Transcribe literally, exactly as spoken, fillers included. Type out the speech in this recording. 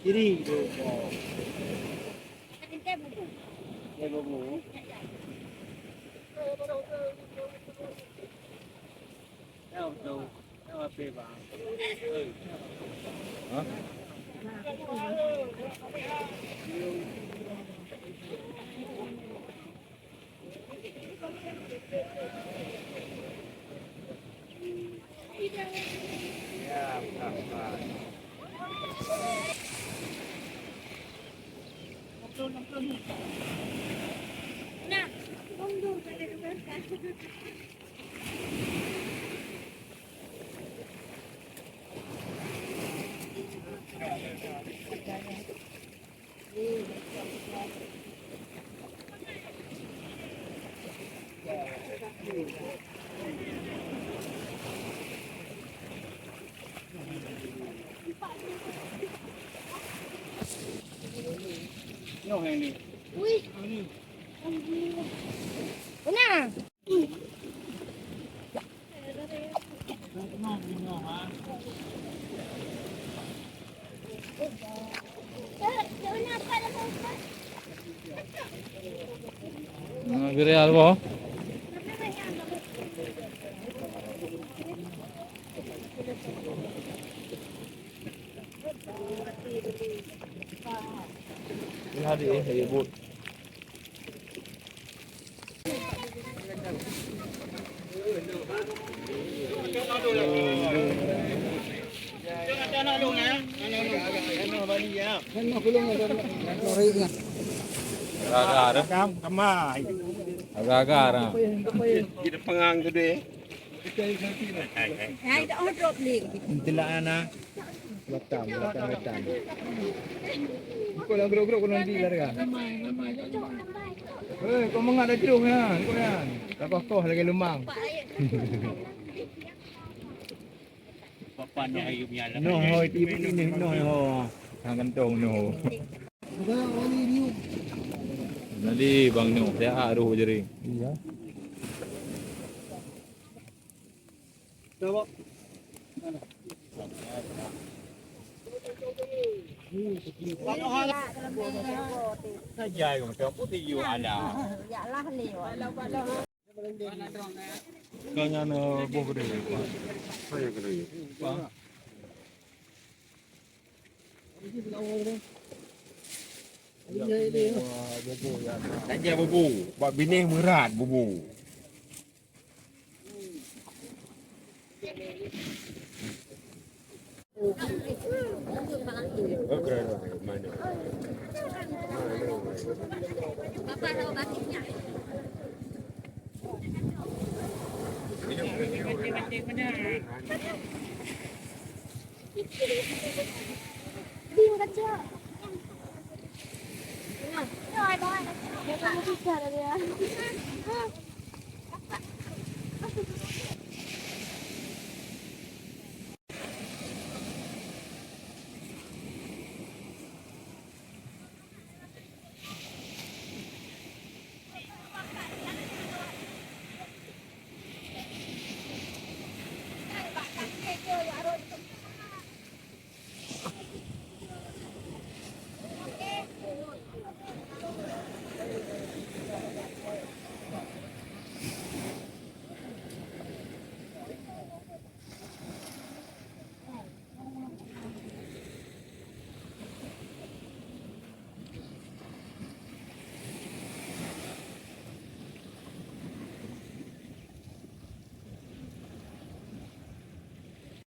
Kiri. Ui. Nah. Nah, geurial boh. Ini hadi, eh, ribut. Agak-agak dah. Agak-agak dah. Kita pengang gede. Hai, tak mau drop lagi. Entilak ana. Batam, batam, batam. Kau dah gerok-gerok kau nanti lah kan. Eh, kau mengat dah jauh kan, kau kan. Tak koh-koh lagi lumang. Noh, hoi, tipu ini, noh, ho. Hang kantong, noh. Jadi, Bang Noh, saya roh jadi. Iya. Saja yang macam putih you ada. Kanya na boh gede. Saya gede. Saja bubu, bak binéh meurat bubu.